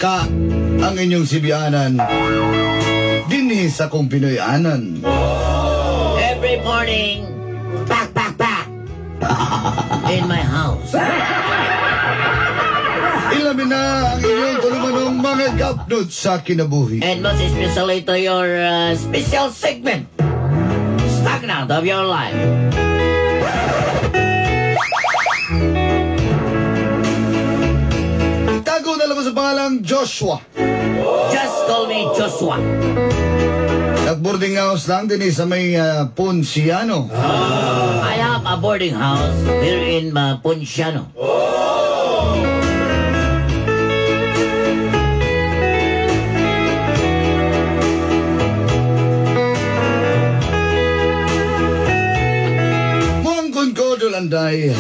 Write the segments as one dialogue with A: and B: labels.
A: Ka ang inyong sibianan dinhi sa kong Pinoy-anan.
B: Every morning, pak, pak, pak, in my house.
A: Ilamin na ang inyong tulumanong mga gapnod sa kinabuhi.
B: And most especially to your special segment, Stagnant of Your Life.
A: Itago na lang sa pangalang Joshua.
B: Just call me Joshua.
A: Nag-boarding house lang din sa may Ponciano.
B: I have a boarding house here in Ponciano.
A: Muangkon ko, Dolanday.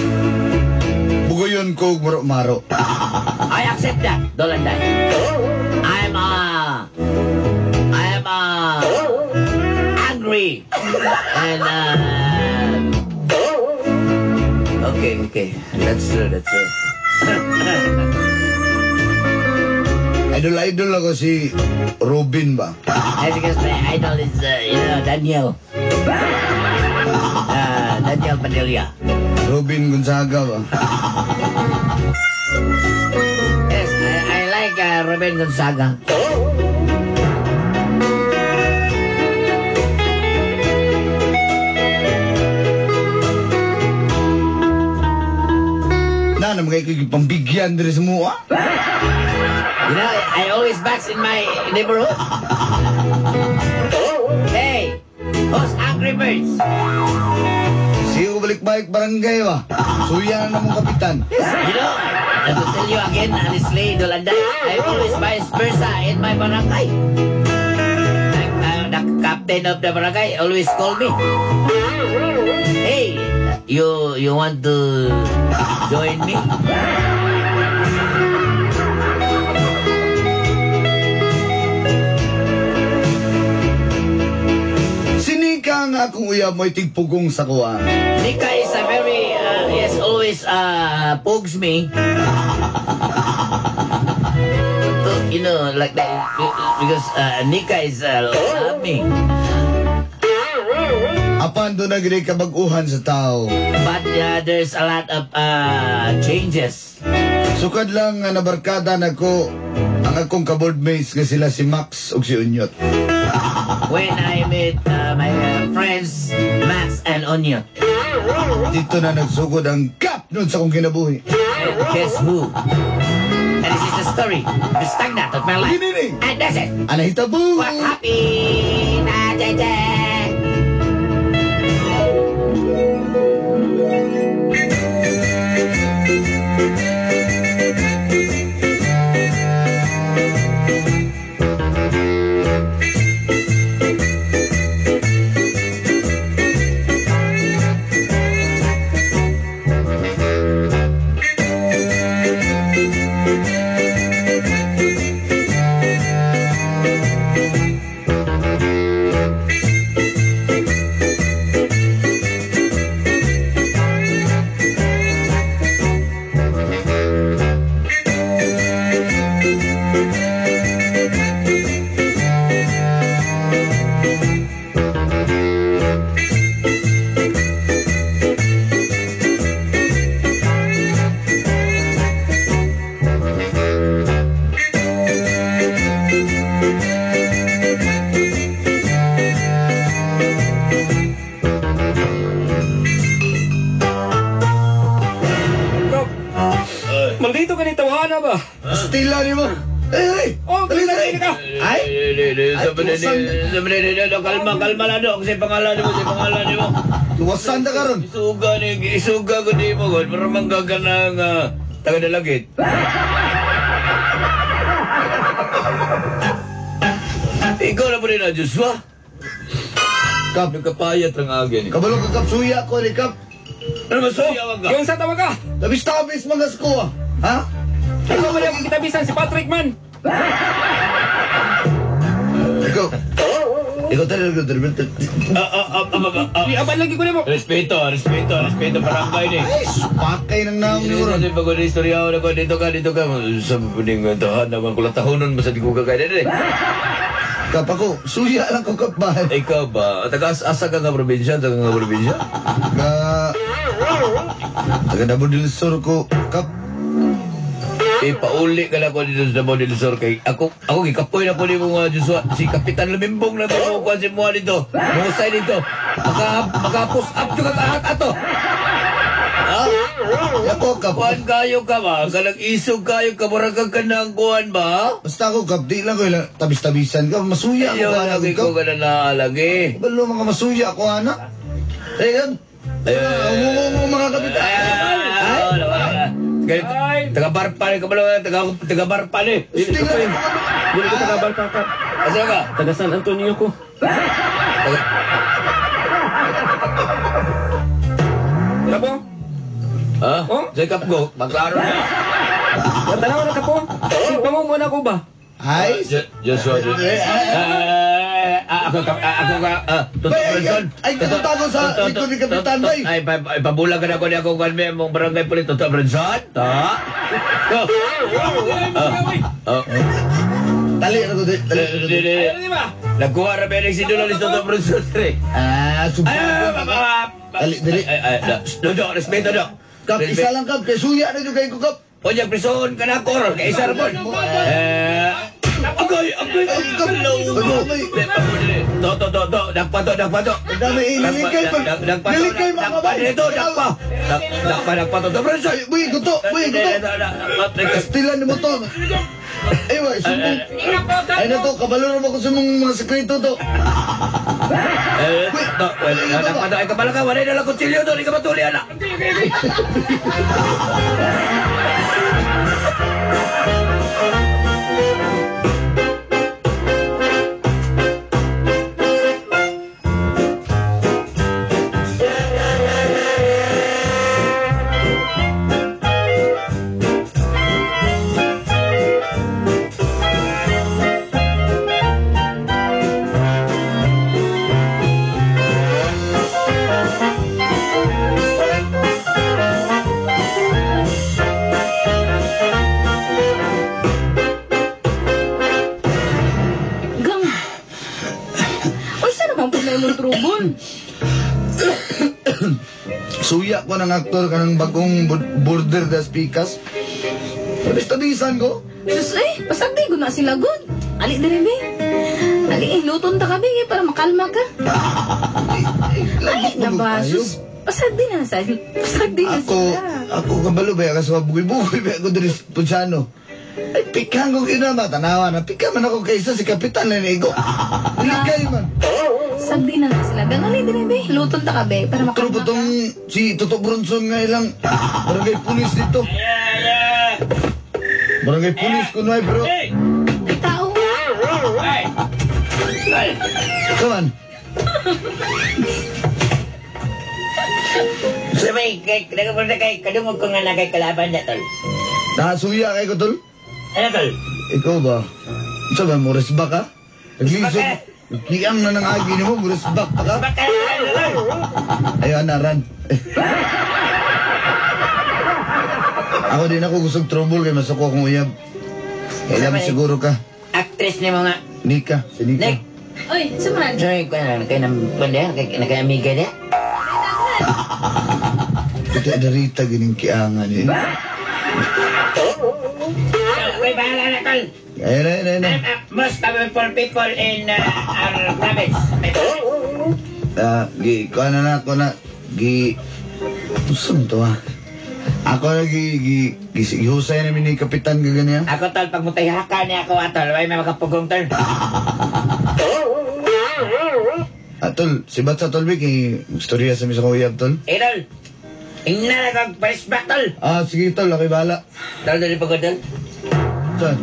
A: Bugoyon ko, maro-maro.
B: I accept that, Dolanday. I'm angry. And okay. That's true, that's true.
A: Idol-idol ako si Robin ba?
B: That's because my idol is, Daniel. Daniel Padilla.
A: Robin Gonzaga ba?
B: Yes, I like Robin Gonzaga.
A: Na, naman kayo pambigyan diri sa mua.
B: You know, I always box in my neighborhood. Hey, who's Angry Birds?
A: Siyo balik-balik barangay ba? Suya na namong kapitan.
B: You know, I to tell you again, honestly, Dolanday, I always vice versa in my barangay. Like, the captain of the barangay always call me. Hey, you want to join me?
A: Sinika nga akong uyab mo'y tigpugong sa kuha.
B: Nika is a very, yes, always pogs me. You know, like that, because Nika is love me.
A: Apan doon na gini kabaguhan sa tao.
B: But there's a lot of changes.
A: Sukad lang nga nabarkada na ko ang akong kaboardmates nga sila si Max ug si Unyot.
B: When I met my friends Max and Onyot.
A: Dito na nagsugod ang gap nun sa akong kinabuhi.
B: And guess who? And this is the story, the stagnant of my life.
A: Ginining.
B: And that's it.
A: Anahitabo!
B: What happened? Ah,
C: Maldito ka ni tawahan ba?
A: Stila ni mo! Ay!
C: Oh,
A: Dali, dali!
C: ka!
A: Ay!
B: Kalma, kalma na do. Kasi pangalan mo, kasi pangalan mo.
A: Tuwasan na karon.
B: Isuga ni, isuga ko di mo, God. Para manggaga ng taga-dalagit. Ikaw na po rin na, Joshua.
A: Kap,
B: Nagkapayat ang agin.
A: kabalo ka kap, suya ko ni kap.
B: Ano ba suya ka?
C: Yung sa tawag ka!
A: Tabis-tabis mga sko. Ha?
C: Ikaw ba yung kitabisan si Patrick man?
A: Ikaw. Ikaw talaga,
C: Iaban lagi ko nimo.
B: Respeto, respeto, respeto barangay ni.
A: Ay, pakay ng naong ni Uron.
B: Dito bago ni istorya ko dito ka, dito ka. Sa puning tahan naman kula tahonon basta di ko kagaya dili.
A: Kap ako, suya lang ko kap ba?
B: Ikaw ba? Taga asa ka nga probinsya? Taga nga probinsya?
A: Ka... Taga Davao del Sur ko, kap.
B: Ipauli ka na ko dito sa Davao del Sur kay ako ako gikapoy na po ni mga Joshua si Kapitan Lumimbong na mo kuan si mo dito. Mangusay dito. Maka maka push up jud ka kahat ato. Ha?
A: Ako, kap.
B: Kuan kayo ka ba? Kanang isog kayo ka murag ka kanang kuan ba?
A: Basta ako, kap, di lang ko ilang tabis-tabisan ka. Masuya ako
B: Ayaw
A: ka
B: lagi
A: kap.
B: ko ka na naalagi.
A: Balo, mga masuya ako, ana. Ayun. Ay, mga kapitan.
B: Ay, wala, wala. Taga Barpan ka ba? Taga Barpan eh.
A: Still lang.
C: Dili ko taga Barpa kap.
B: Asa ka?
C: Taga San Antonio ko. Kapo?
B: Ha?
C: Oh?
B: Jacob go, maglaro na.
C: Tanaw na kapo. Simpa mo muna ko ba?
A: Ay,
B: Joshua, Joshua. Ako ka, ako ka, Toto Bronson.
A: Ay, tago sa likod ni Kapitan, bay.
B: Ay, pabulag ka na ko niya kung kwan mong barangay pulis, Toto Bronson. Ta? Go. Oh.
A: Tali na ko, tali na ko.
C: Ayun di ba?
B: Nagkuha ra ba si Dulo ni Toto Bronson, tre.
A: Ah,
B: Ay,
A: Dali, dali.
B: Ay, ay, Dok, respeto, Dok.
A: Kap, isa lang, kap. Kay suya na yung kayo, kap.
B: Onya, prison ka na, kor. Kay isa ra po. Agay, agay, agay. To, to, to, to. Dakpa to, dakpa to.
A: Dami, nilikay pa. Nilikay, mga kabay.
B: Dito, dakpa. Dakpa, dakpa to. To, Bronson.
A: Buy, guto, buy, guto. Kastilan ni mo to. Ay, wa, sumbong. Ay na to, kabalo na mo ko sa mong mga sekreto to.
B: To, dakpa to. Ay, kabala ka, wala na lang kutsilyo to. Di ka matuli, anak.
D: Gang! Uy, saan naman po na imong trouble?
A: Suya ko ng aktor kanang bagong border das pikas. Tabis-tabisan ko.
D: Sus eh, pasagdi ko na sila good. Ali diri be. Ali eh, luton ta ka be eh, para makalma ka. Ali na ba? Sus, pasagdi na sa. Pasagdi na
A: Ako,
D: sila.
A: ako kabalo ba kasi bugoy-bugoy ba ako diri sa Punsano. Ay, pikang ko kinama, tanawa na. Pika man ako kaysa si Kapitan Lenigo. Nilikay man.
D: Pasagdi na sila. Gang ali diri be, luton ta ka be para
A: Otro
D: makalma
A: po
D: ka.
A: tong si Toto Bronson nga ilang barangay pulis dito. Barangay pulis kuno ay bro.
D: Ay, tao.
A: Come on.
B: Sabay, kay, nagpunta kay, kadungog ko nga na kay kalaban na, tol.
A: Nasuya kay ko tol.
B: Ano, tol?
A: Ikaw ba? Sa ba, mo resbak ka? Naglisod. Kiyang na nang agi ni mo, resbak pa ka?
B: Baka, ano, tol?
A: Ayun, naran. Ako din ako gustong trouble kay masuko akong uyab. Kailan siguro ka.
B: Actress ni mo nga.
A: Nika, si Nika.
B: Nick.
D: Uy, suman.
B: Sorry, kaya kay nang panda, kay nakamiga niya.
A: Ito darita gining kiangan eh.
B: Okay, bahala na, tol.
A: Ayun, ayun, ayun.
B: Most powerful people in our province.
A: Gi, kuha na na, ako na, gi, saan to ah? Ako na, gi, gi, gi, gihusay namin ni Kapitan gaganyan.
B: Ako, tol, pag mutay haka niya ako, tol, ay may makapugong, tol.
A: Ah, tol, si Batsa tol, Vic, eh, istorya sa misang uyab, tol.
B: Eh, tol, ingna na kag flashback, tol.
A: Ah, sige, tol, ako'y bahala.
B: Tol, dali pa ko, tol.
A: Saan?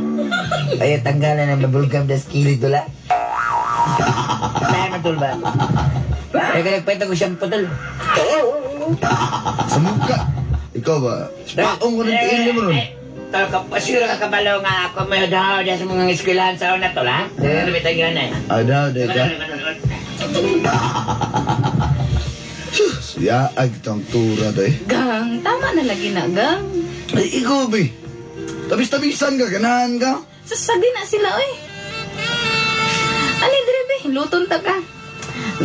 B: Ay, tanggalan ng bubblegum das kilid, tol, ah. Saan tol, ba? Ay, kaya nagpwenta ko shampoo, tol.
A: Sa mukha. Ikaw ba? Paong ko ng tiil mo ron.
B: Tol, siguro ka kabalo nga ako may daw sa mga eskwelahan sa una, tol, ha? Dili na tayo na.
A: Ah, daw, day ka. Sus, yaag tong tura to eh.
D: Gang, tama na lagi na, gang.
A: Ay, ikaw, be. Tabis-tabisan ka, ganahan ka.
D: Sasagi na sila, oy. Ali, dire, be. Luton ta ka.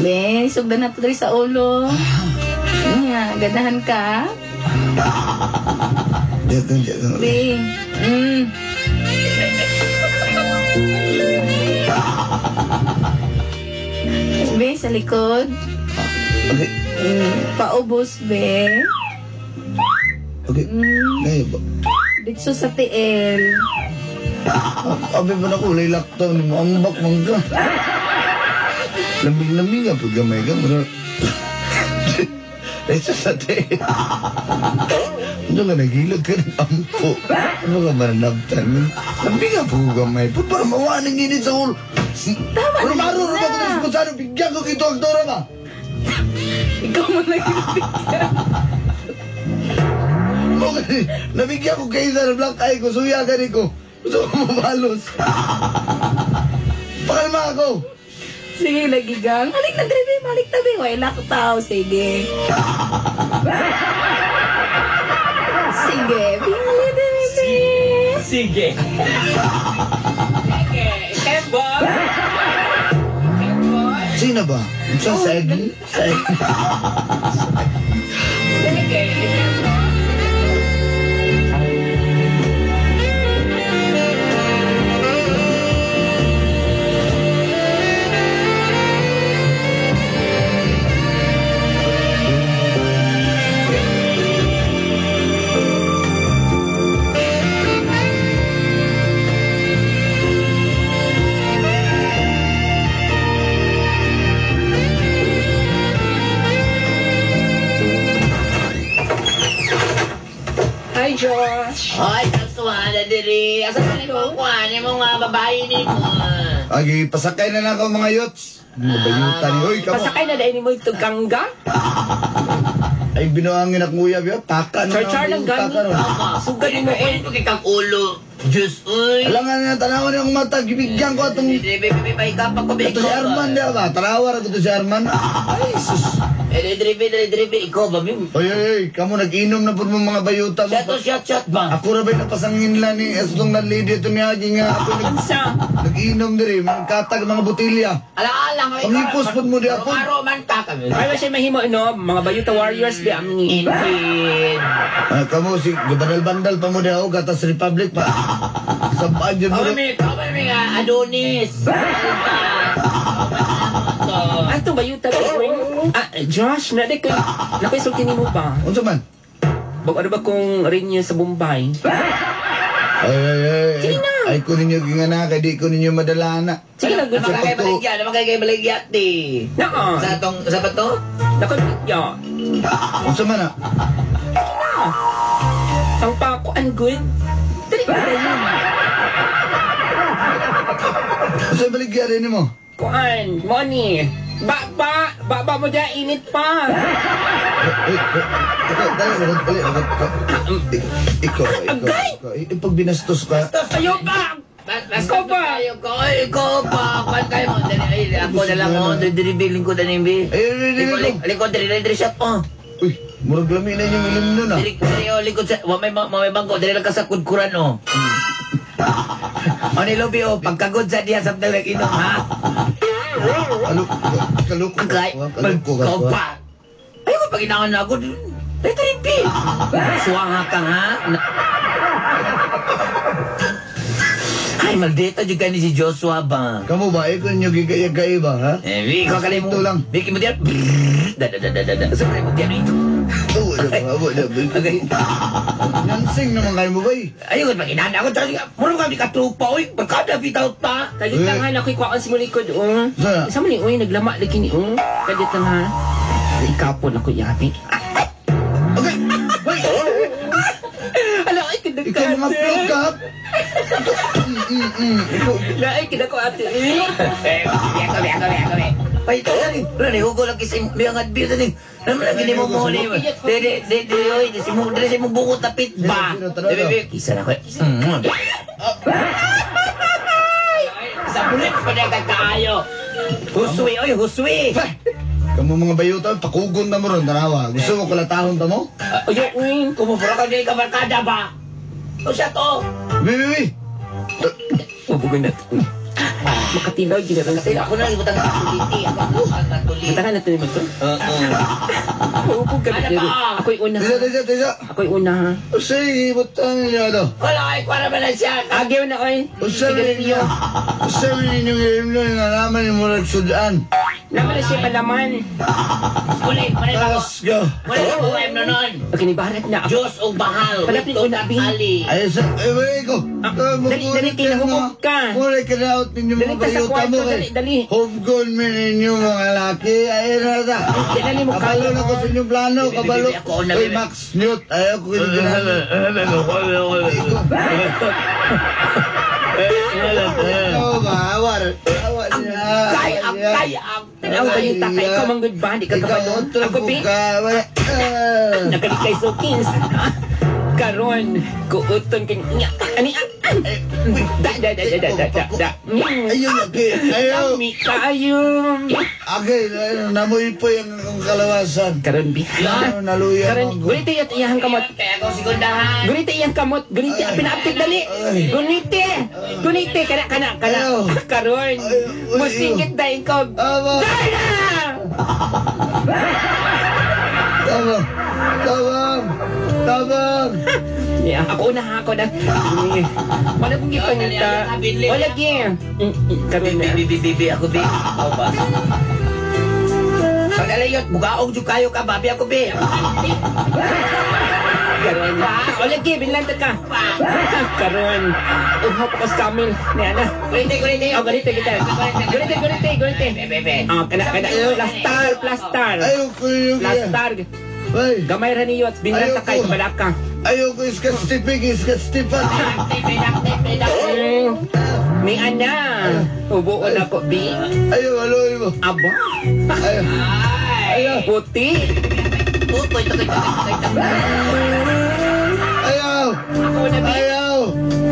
D: Be, sugdan na to diri sa ulo. Nga, ganahan ka.
A: Diyan, diyan.
D: Be. Be, sa likod.
A: Okay.
D: Paubos, be.
A: Okay. Ngayon ba?
D: Dito sa tiil.
A: Abi ba na kulay lockdown mo? Ambak man ka. Lamig-lamig nga pag gamay ka. Dito sa tiil. Ano ka nagilog ka ng ampo? Ano ka mananabtan? Lamig nga pag gamay. Pag para mawa ng init sa ulo.
D: Tama
A: Pero
D: na
A: maruro
D: na.
A: ba ito responsado? Bigyan ko kito ang tora ba?
D: Ikaw man lagi nabigyan.
A: Okay, nabigyan ko kayo sa black eye ko. Suya ka ko. Gusto ko mabalos. Pakalma ako.
D: Sige, lagi gang. Halik na, dire, balik tabi. Way, laktaw. Sige. Sige. Bili, dire, be.
C: Sige. Sige. Kembot. Kembot.
A: Sino ba? Sa Segi? Segi.
C: Sige. Kembot. Hi, Josh.
B: Ay, kasuhan na diri. Asa ka ni mo kuan mo nga babae ni mo.
A: Agi, pasakay na lang ako mga yots. Mga bayutan ni. Uy, kamo.
C: Pasakay na dahil ni mo itong gangga.
A: Ay, binuangin akong uyab yun. Paka na.
C: Char-char lang gani. Sugad mo eh.
B: Kunin ko kay kang ulo. Diyos, uy.
A: Alam nga na, tanawan niyo akong mata. Gibigyan ko atong...
B: Diri, be, be, be, pa ko, be.
A: Ito si Arman, di ba? Tanawa ito si Arman. Ay, sus.
B: Eh, diri, be, diri, diri, be. Ikaw ba, be?
A: Oy, oy, oy. Kamo, nag-inom na po mo mga bayuta mo.
B: Shot, oh, shot, shot ba?
A: Ako ra ba'y napasangin lang ni Estong lady ito niya nga ako nag-inom diri, mga katag, mga botilya.
B: Alang-alang.
A: Pangipos po mo di ako.
B: Aro man ka kami.
C: Ay, ba siya mahimo, no? Mga Bayuta Warriors, be, amni.
B: Indeed.
A: Ah, kamo si bandal-bandal pa mo di ako gatas Republic pa. Sabaan yun mo.
B: Kami nga Adonis.
C: Ato Bayuta, be, ah, Josh, na di ko, nakoy sulti nimo ba?
A: Unsa man?
C: Bag ano ba kung renew sa Bombay?
A: Ay, ay, ay.
C: Sige na.
A: Ay, ko ninyo gingana, kay di ko ninyo madala na.
C: Sige na, good.
B: Naman kay baligya, naman kay baligya ti.
C: Naa.
B: Sa atong sa bato?
C: Nakoy baligya.
A: Unsa man ah?
C: Na. Ang pakuan good. Dali ba yun?
A: Unsa baligya rin nimo?
C: Kuan, money. Ba, ba, ba, ba mo dyan, init pa.
A: Ikaw, dali, dali, dali, ikaw, ikaw, ikaw. Eh, pag binastos ka,
C: Ayaw pa!
B: Ikaw pa! Ikaw pa! Kuan kayo mo. Dali, ay, ako na lang oh. Diri biling ko dali bi.
A: Ay, ay, ay, ay, ay.
B: Likod diri diri shot oh.
A: Uy, murag lami na inyong ilim nun ah.
B: Diri diri oh likod sa wa may may bangko diri lang ka sa kudkuran oh. Ani lobi oh pagkagod sa diha sa nag inom ha.
A: Kaloko ka,
B: Agay,
A: kaloko ka.
B: ikaw pa. Ay, ko pag na ako. Dito rin, pi. Suwaha ka, ha? Ay, maldita dyan ka ni si Joshua ba?
A: Kamu ba, ikaw ninyo gigayag ba, ha?
B: Eh, ikaw ka mo.
A: Ito lang.
B: Biki mo diyan. Da, da, da, da, da, da. Siyempre mo diyan. Ito.
A: Oo, da, ba, da, ba.
B: Okay.
A: Nansing naman kayo mo ba, eh?
B: Ayun, pag inaan ako. Mura kami katrupa, oy. Barkada, bitaw ta.
C: Kalit lang ha, nakoy kuhaan si mulikod, oh.
A: Saan?
C: Sa muli, uy, naglama lagi ni, oh. Kalit lang ha. Ikapon ako yati.
A: Okay. Wait.
C: Ala, ay, kinag
A: Ikaw mga plug ka. Ikaw.
C: Laay, kinag ko ate, eh.
B: Eh, biya ka, biya ka, biya ka, biya. Ay, ito na rin. Wala, nahugo lang kising, may angat biya na rin. Ano lagi ni mo mo ni? Dili dili dili oy, di si mo dili si mo buko tapit ba. Dili kisa na ko. Sa bulit pa na kaayo. Huswi oy, huswi.
A: Kamu mga bayutan, pakugon na mo ron, tanawa. Gusto mo kulatahon ta mo?
C: Ayo, uy.
B: Kumupura ka dili ka barkada ba? O siya to.
A: Bi, bi, bi.
C: Ubugan na to. Makatilaw, ginaran sila.
B: Ako na lang ibutang katuliti. Ako ang katuliti.
C: Butangan natin mo to.
B: Oo.
C: Uubog ka
B: Ano ba?
C: Ako'y una.
A: Tisa, tisa, tisa.
C: Ako'y una ha.
A: Usay, ibutang niyo to.
B: Wala kay kwara ba na siya?
C: Agyaw na oy.
A: Usay
C: Sigarilyo.
A: ninyo. Usay ninyong ilimno nga naman yung murag sudan.
C: Naman na siya palaman.
B: Muli, muli ba ko?
A: Let's go.
B: Muli ba ko em nonon?
C: Okay, ni barat na.
B: Diyos o bahal.
C: Palapit
B: Wito
C: ko na, Bi.
B: Ali.
A: Ay, sa, ay, wala ko.
C: Dali, dali, kinahumog ka.
A: Mura kinaot ninyo
C: Dali
A: mga
C: ka sa
A: bayuta
C: kwarto,
A: mo.
C: dali, dali.
A: Homegrown men ninyo mga laki. Ay, na ta.
C: Dali mo
A: Kabalo na ko sa inyong plano.
B: Bibi,
A: Kabalo.
B: bibi, ako na,
A: Uy,
B: bibi.
A: Max, mute. Ayaw ko kinagano. Ikaw ba? Awar. Awar niya.
B: Kay, ang kay, ang
C: Tanaw ba yung taka? Ikaw manggod ba? Di ka
A: Ikaw,
C: kabalo.
A: otro
C: Ako, Bi.
A: ka. Wala. Ah.
C: Nagalit kay Sukins. Karon, kuuton kang niya. Ani ah. Da da da da da da da. Da.
A: Ayaw, laki. Ayaw.
C: Kami kayo.
A: Okay, namoy po yung akong kalawasan.
C: Karon bi.
A: Ano, naluya
C: Karon,
A: ko.
C: gulite yat iyang kamot.
B: Kaya ako segundahan.
C: Gulite iyang kamot. Gulite pinaapit dali. Gulite. Gulite kana kana kana.
A: Ayaw.
C: Karon.
A: Ayaw.
C: Musingit dahil ko.
A: Tama.
C: Dai na!
A: Tama. Tama. Tama.
C: Yeah, ako na ha, ako na. Wala kong gipangita. Wala gi. Karon na.
B: Bibi, bibi, bibi, ako bi. Ako ba? Pag alayot, bugaong jud kayo ka, babi ako bi.
C: Karon. Wala gi, binlanta ka. Karon. Uhaw pa ko sa camel. Ni ana.
B: Kulite, kulite.
C: Oh, ganito kita. Ganito, ganito, ganito.
B: Bebe, bebe.
C: Ah, kana kana plastar, plastar.
A: Ayaw ko yung
C: Plastar.
A: Ay,
C: Gamay ra niyo at binlanta kay balaka.
A: ayaw ko iskastipig, iskastipan.
C: Ni ana. Ubuon ako bi.
A: Ayaw, aloy mo.
C: Aba.
A: Ayaw.
B: Ay.
C: Puti.
B: Tutoy, tutoy, tutoy, tutoy.
A: Ayaw.
C: Ako na bi.
A: Ayaw.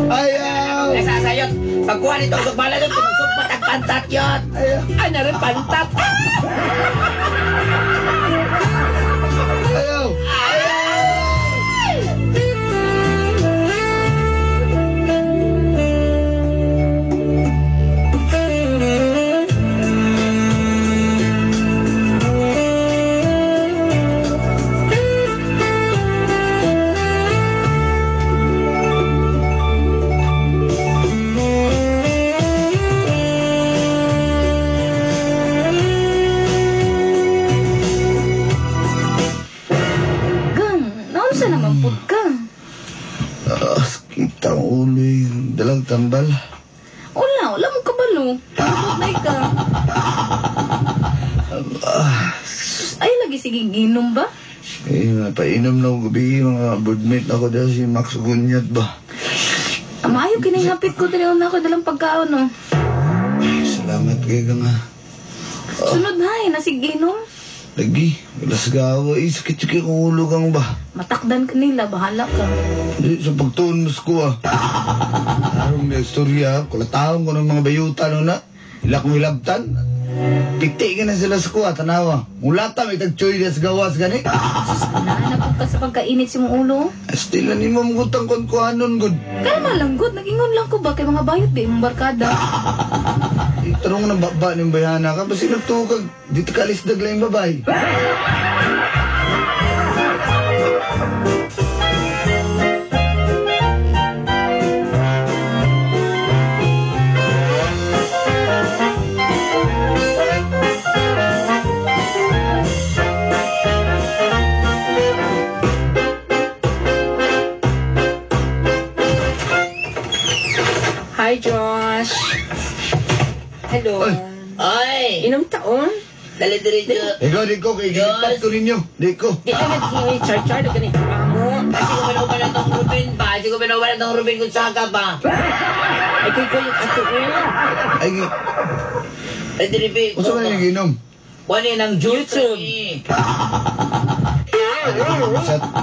A: Ayaw.
B: Nasasayot. Pagkuha nito, sugbala doon, sumsugpat ang pantat yun.
A: Ayaw.
C: Ana rin pantat.
A: Ayaw.
D: Gang, naunsa naman pud ka?
A: Ah, kita ang ulo yung dalang tambal.
D: Wala, wala mo kabalo. Abot na ka. Sus, ay lagi sige ginom ba?
A: Eh, napainom na ako gabi, mga boardmate ako dahil si Max Gunyat ba?
D: Maayo kinahapit ko dili na ako dalang pagkaon no.
A: Ay, salamat kay ka nga.
D: Sunod hay na sige ginom.
A: Lagi, wala sa gawa. Eh, sakit-sakit ang ulo kang ba?
D: Matakdan ka nila, bahala ka.
A: Di, sa pagtuon mas ko ah. Arong may istorya, kulatahon ko ng mga bayuta no na. Ila kong ilabtan. Piti ka na sila sa kuha, tanawa. Mulata, may tagchoy sa gawas gani.
D: Sus, naa na pud ka sa pagkainit sa imong ulo.
A: Astila ni mo mugutang kon kuhanon gud.
D: Kalma lang gud, nagingon lang ko ba kay mga bayot ba imong barkada.
A: Tarong ng baba ng bayana ka, basta nagtukag, dito ka alis dagla yung babae.
C: Hi, Josh. Hello.
A: Ay.
B: Ay,
C: Inom taon?
B: dali dali dali.
A: Ikaw, di ko, kay gilipat ko ninyo. Di ko.
C: Di ka nag-iwi, char-char, na ganit. Amo.
B: Kasi ko minuban na tong Ruben ba? Kasi ko minuban na tong Ruben Gonzaga ba?
C: Ay, kay ko yung ato eh.
A: Ay,
B: Ay, dili bi.
A: unsa man yung ginom?
B: Kunin ang juice.
C: YouTube.
B: Eh.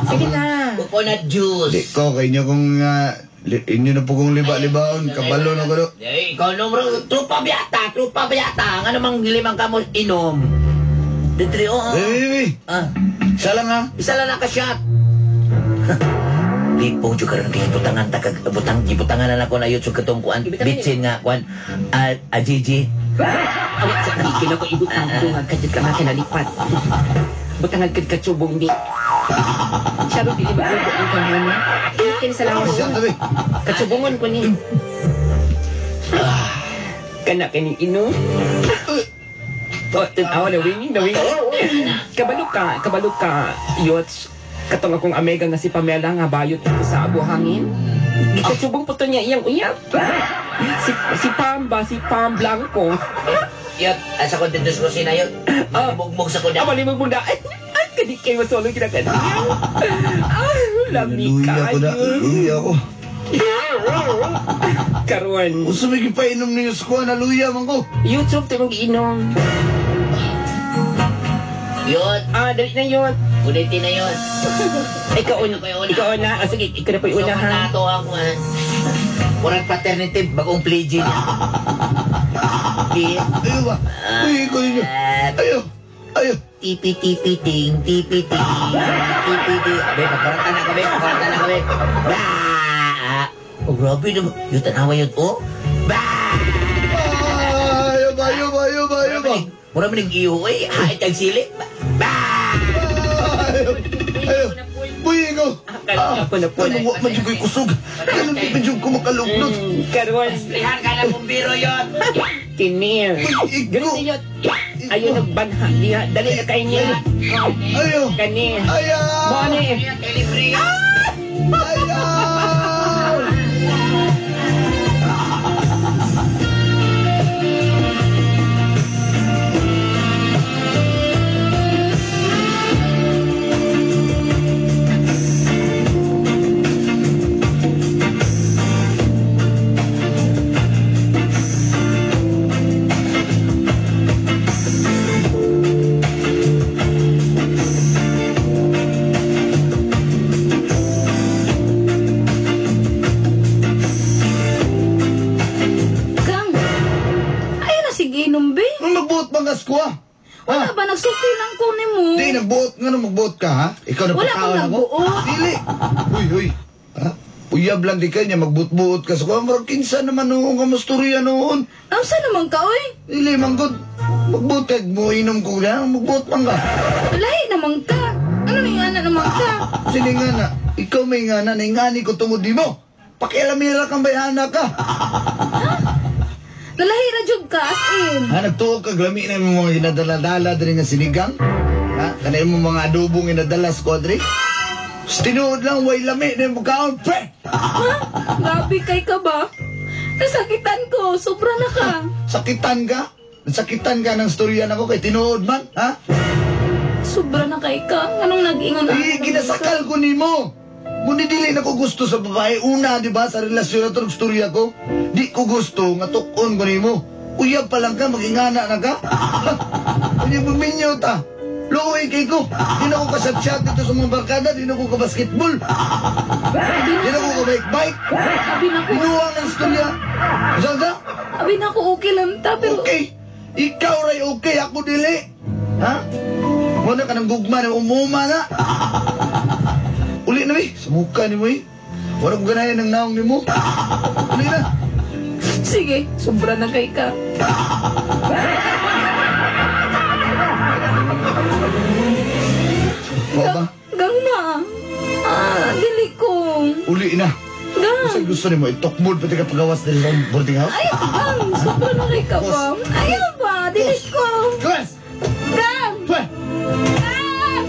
C: Sige na.
B: Coconut juice.
A: Di ko, kay inyo kong, inyo na po kong liba-libaon, kabalo na ko do.
B: Eh, ikaw numero, trupa biyata, trupa biyata. Nga namang limang kamo inom. Dito, oo.
A: Uy, uy, uy.
B: Ah,
A: Isa lang ha.
B: isa lang naka-shot. Lipong jud karon kay butangan ta kag butang gibutangan na nako na YouTube katong kuan bitsin nga kuan ah, ah, Gigi.
C: Awa sa di na ko ibutang dungag kadyo ka nga kinalipat. Butangag kad katsubong di. Siya ro dili magugo ang kanina. Kini sa lawas.
A: Isa tabi.
C: Katsubongon ko ni. Kana kini inom. Oh, awa na winging, na winging. Kabalo ka, Yots. Katong akong amega nga si Pamela nga bayot dito sa buhangin. Gikatsubong po to niya iyang uyap. Si, si Pam ba? Si Pam Blanco.
B: Yot, asa ko dito sa kusina yot. Mugmug sa kuda.
C: Ah, malimog mong daan. Ay, kadi kayo masolo kinakadi. Ah, lami
A: Luya ko na.
C: kayo.
A: Luya ko.
C: Karon.
A: Usa may gipainom ninyo sa kuha na luya man ko.
C: YouTube, tayo mong iinom.
B: Yot,
C: Ah, dali na yun.
B: ulitin na yun.
C: Ikaw una. Ikaw una. Ah, sige, ikaw na po yung una
B: So,
C: ha.
B: nato ang kuan. Murag paternity bagong pledge niya. Di.
A: Ayo ba? Uy, ikaw ninyo. Ayo. Ayo.
B: Tipi tipi ting tipi ting tipi ti. Abe, paparatan na kami, paparatan na kami. Ba! Oh, grabe naman. Yung tanawa yun, oh. Ba!
A: Ayo ba, ayo ba, ayo ba, ayo ba.
B: Mura man yung iyo, eh. Hait ang sili. Ba!
A: Ayo. Ayo. Uy, ikaw.
C: Akala ko na po.
A: Ano, wa man jud ko'y kusog. Ganun di pa jud ko makalugnot.
C: Karon.
B: Lihan ka na bumbiro yun.
C: Kinir.
A: Uy,
C: Ganun
A: ikaw.
C: siya. Ayun, nagbanha. Diha, dali na kayo niya.
A: Ayo.
C: Kani.
A: Ayaw.
C: Mo ani.
B: Libre yun.
A: Ayaw.
D: Gang! Ayaw na sige inom, be.
A: Nung nagbuot bang gas ko ah?
D: Wala ba? Nagsuki lang ko ni mo.
A: Di, nagbuot nga nung magbuot ka ha? Ikaw na
D: Wala
A: pagkaon
D: akong
A: ako?
D: nagbuot.
A: Dili. Uy, uy. Ha? Uyab lang di kanya, magbuot-buot ka sa kuha. Murag kinsa naman noon ka masturya noon.
D: Unsa naman ka, oy?
A: Dili, manggod. Magbuot ka, mo inom ko lang, magbuot man ka.
D: Lahi naman ka. Ano ni ana naman ka?
A: Sino nga na? Ikaw may nga na, naingani ko tungod di mo. Pakialamira kang bayhana ka.
D: Nalahi ra jud ka as in.
A: Ha, nagtuo ka, glami na yung mga ginadala-dala diri nga sinigang. Ha, kanay mo mga adobong ginadala sa kwadri. Tinuod lang, way lami na yung pagkaon, pre!
D: Ha? Grabe kay ka ba? Nasakitan ko. Sobra na ka.
A: Sakitan ka? Sakitan ka ng storya nako kay tinuod man, ha?
D: Sobra na kay ka. Anong nag-ingon na?
A: Eh, ginasakal ko nimo. Muni dili na ko gusto sa babae. Una, di ba, sa relasyon na to, ng storya ko. Di ko gusto nga tukon ko nimo. Uyab pa lang ka, magingana na ka. Hindi mo minyo ta. Luoy kay ko. Di na ko kasat-chat dito sa mga barkada. Di na ko ka-basketball. Di na ko ka-bike-bike.
D: Abi na ko.
A: Inuwang ng storya. Saan ka?
D: Abi na ko okay lang ta pero
A: Okay. Ikaw ray okay, ako dili. Ha? Wala ka ng gugma na umuma na. Uli na, mi. Sa mukha ni mo, eh. Wala ko ganayan ng naong ni mo. Uli na.
D: sige, sobra na kay ka.
A: Mao ba?
D: Gang na. Ah, dili ko.
A: Uli na.
D: Gang.
A: Kasi gusto ni mo, itokbol pati ka pagawas diri sa boarding house.
D: Ayaw, gang. Sobra na kay ka ba? Ayaw ba? Dili ko.
A: Gawas!
D: Gang!
A: Pwe!
D: Gang!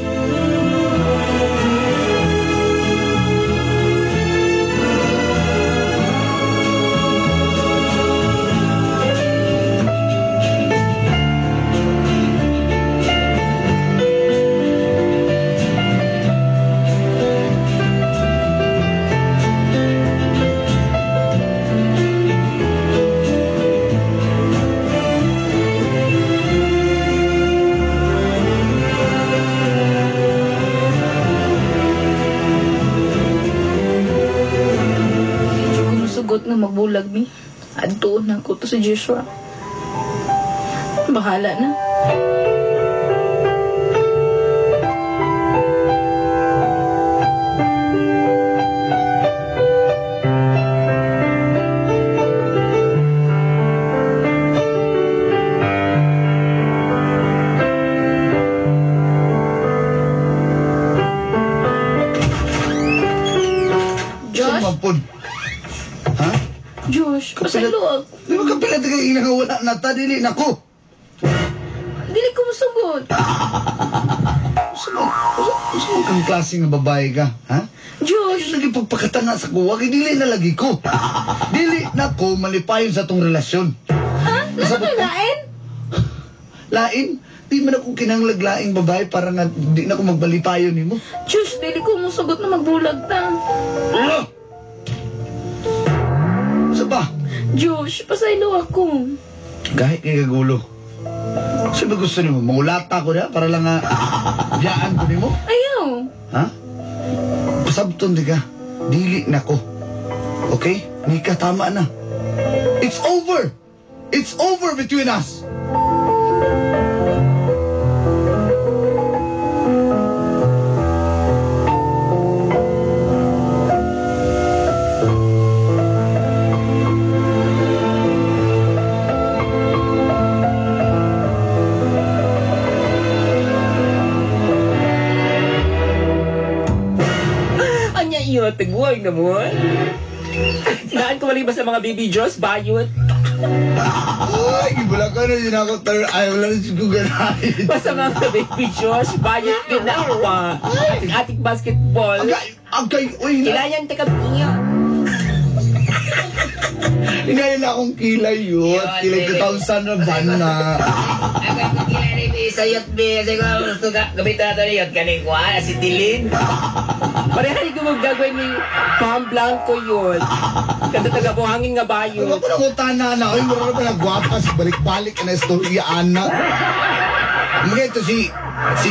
D: musugot nga magbulag mi. Adto na ko to si Joshua. Bahala na. Josh?
A: Sumapod. Ha?
D: Josh, pasaylo ako.
A: Di ba kapila ka ilang wala na ta, dili na ko.
D: Dili ko musugot.
A: Usa man kang klase nga babae ka, ha?
D: Josh,
A: Ayun lagi pagpakatanga sa kuwa, kay dili na lagi ko. Dili na ko malipayon sa tong relasyon.
D: Ha? Nasa ka lain?
A: Lain? Di man ako kinahanglag laing babae para nga di na ko magbalipayon nimo.
D: Josh, dili ko musugot na magbulag ta.
A: Ah! Sa ba?
D: Josh, pasaylo ako.
A: Kahit kay kagulo. Sa ba gusto nimo? Mangulata ko na para lang nga biyaan ko nimo?
D: Ayaw.
A: Ha? Pasabton di ka. Dili na ko. Okay? Nika, tama na. It's over! It's over between us!
C: Anya iyo, tiguay na mo. Naan ko mali ba sa mga baby Josh, bayot?
A: Ay, gibula ka na yun ako. Ay, wala na siguro ganahin.
C: Basta mga baby Josh, bayot yun na pa. Ating basketball.
A: Agay, agay, uy,
C: Kilayan ka niya.
A: Hinayaan na akong kilay yun.
B: Yun,
A: Kilay
B: baby.
A: 2,000 na ban na.
B: Agay ko kilay ni Bi sa yacht, Bi. Kasi ko gusto ka, gamitan na ito ni yacht. Galing ko, ah, si Tilin.
C: Pareha ko magagawin ni Pam Blanco yun. Kada taga buhangin nga
A: Ano
C: bayot.
A: ko na kung tana na? Uy, mura na nagwapa. Si balik-balik na istorya, ana. Mga ito si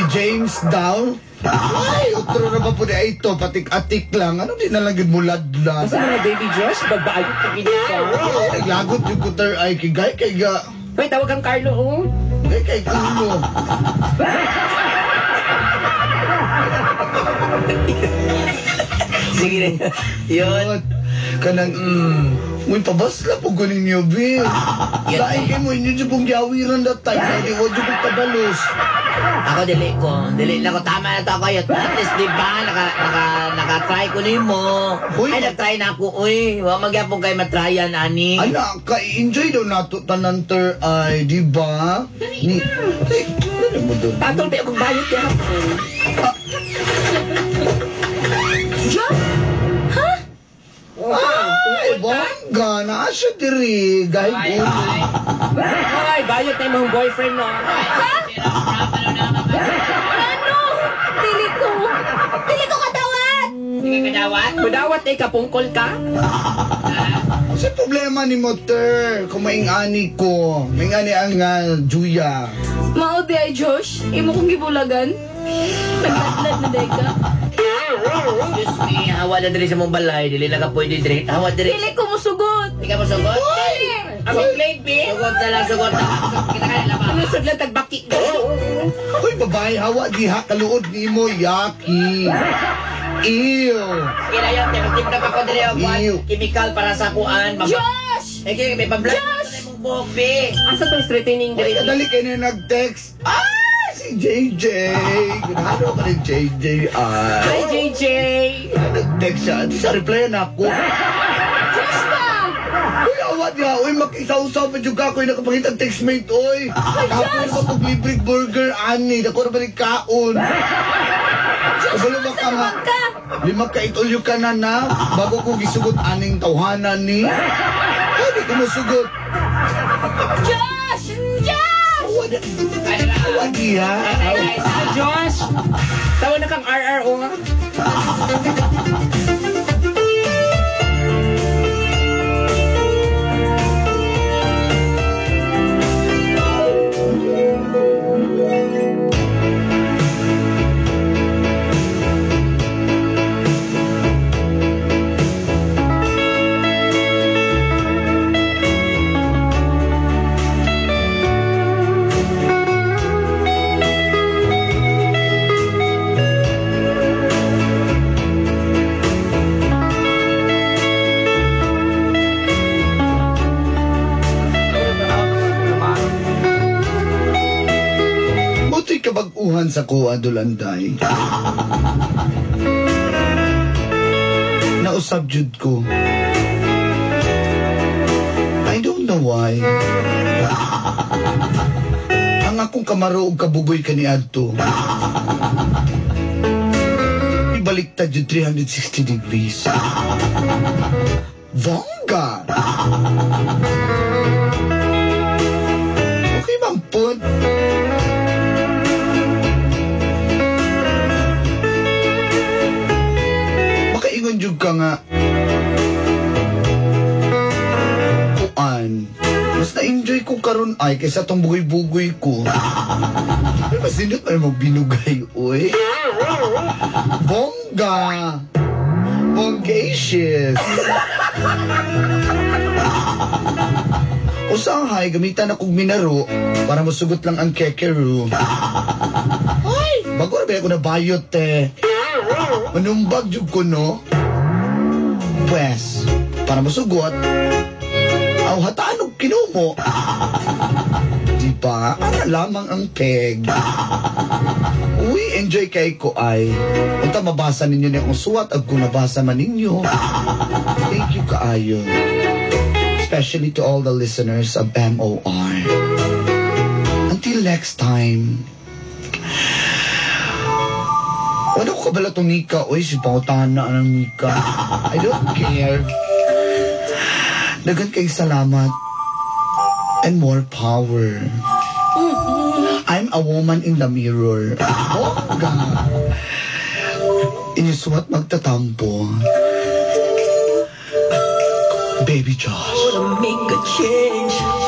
A: James Dow. Ay, otro na ba po di ito? Patik-atik lang. Ano di na lang gid muladlad?
C: Basta mga baby Josh, bagbayot ka gini ka.
A: Ay, naglagot yung kuter ay kay kay ga.
C: Wait, tawag kang Carlo, oh.
A: Kay kay kulo.
B: Sige na. Yun.
A: Kanang, Uy, pabasla po ko ninyo, be. Lain kayo mo, inyo dyan pong yawiran that time. Hindi ko dyan pong kabalos.
B: Ako dili ko. Dili na ko. Tama na to ako. Yun. At least, di ba, naka-try ko nimo.
A: Uy.
B: Ay, nag-try na ako. Uy, wa magyapon kay matryan, ani.
A: Anak, ka-enjoy daw nato tanan ter ay, di ba? Ni, ay, ano mo doon?
C: Tatol ba akong bayot ya?
D: Josh? Ha?
A: Ay, bongga, naa siya diri. Gahig
B: Ay,
A: ulo.
B: ay.
C: Ay, bayot na yung boyfriend, no?
D: Ano? Dili ko. Dili ko kadawat!
B: Hindi ka kadawat?
C: Mudawat eh, kapungkol ka?
A: Sa problema ni mo, ter, kung maingani ko, maingani ang juya.
D: Mao di ay Josh, imo kong gibulagan. Nagladlad na day ka.
B: Excuse me, hawa na diri sa mong balay. Dili na ka pwede diri. Hawa diri.
D: Dili ko musugot.
B: Hindi ka mo sugot?
C: Ang complaint, be?
B: Sugot na lang, sugot na. Kita ka nila ba?
C: Ano sudlan tagbaki?
A: Uy, babae, hawa diha, kaluod ni mo, yaki. Ew.
B: Sige na yun, timpla pa ko diri og kuan.
A: Ew.
B: Chemical para sa kuan.
D: Josh!
B: Eh, kaya may pablan.
D: Josh!
B: Mong buhok, be.
C: Asa tong straightening
A: Uy,
C: diri?
A: kadali kayo na nag-text. Ah, si JJ. Ginano ka ni JJ. Ah.
C: Hi, JJ!
A: Ay, nag-text siya. Di sa reply na ako.
D: Josh ba?
A: Uy, awa niya. Uy, mag-isaw-saw pa juga ako. Uy, nakapangitang textmate, uy. Kapon na pag libre burger, ani. Dako na ba ni kaon? Kabalo ba ka nga?
D: Ka?
A: Lima ka itulyo ka na na. Bago ko gisugot aning tawhanan ni. Ay, di ko masugot.
D: Josh! Josh!
A: Awa niya. Awa niya.
C: Ah, Josh! Tawa na kang RRO.
A: sa kuha, Dulanday. Nausab jud ko. I don't know why. Ang akong kamaro og kabugoy kaniadto, ibaliktad jud 360 degrees. Bongga! Okay man pud. Makaingon jud ka nga kuan. Mas na-enjoy ko karon ay kaysa tong bugoy-bugoy ko. Ay, mas nindot pa rin magbinugay, uy. Bongga! Bonggacious! Usahay, gamitan akong minaro para musugot lang ang kekeru. Ay, bago na ba ako nabayot eh. Manumbag jud ko, no? Pwes, para musugot, aw hataan og kinumo. Di ba? Ara lamang ang peg. Uy, enjoy kay ko ay. Unta mabasa ninyo ni akong suwat ag kung nabasa man ninyo. Thank you kaayo. Especially to all the listeners of MOR. Until next time. Wala ko kabala tong Nika. Uy, si pangutana ng Nika. I don't care. Daghan kay salamat. And more power. I'm a woman in the mirror. Bongga! Inyusuwat magtatampo. Baby Josh.
C: Make a change.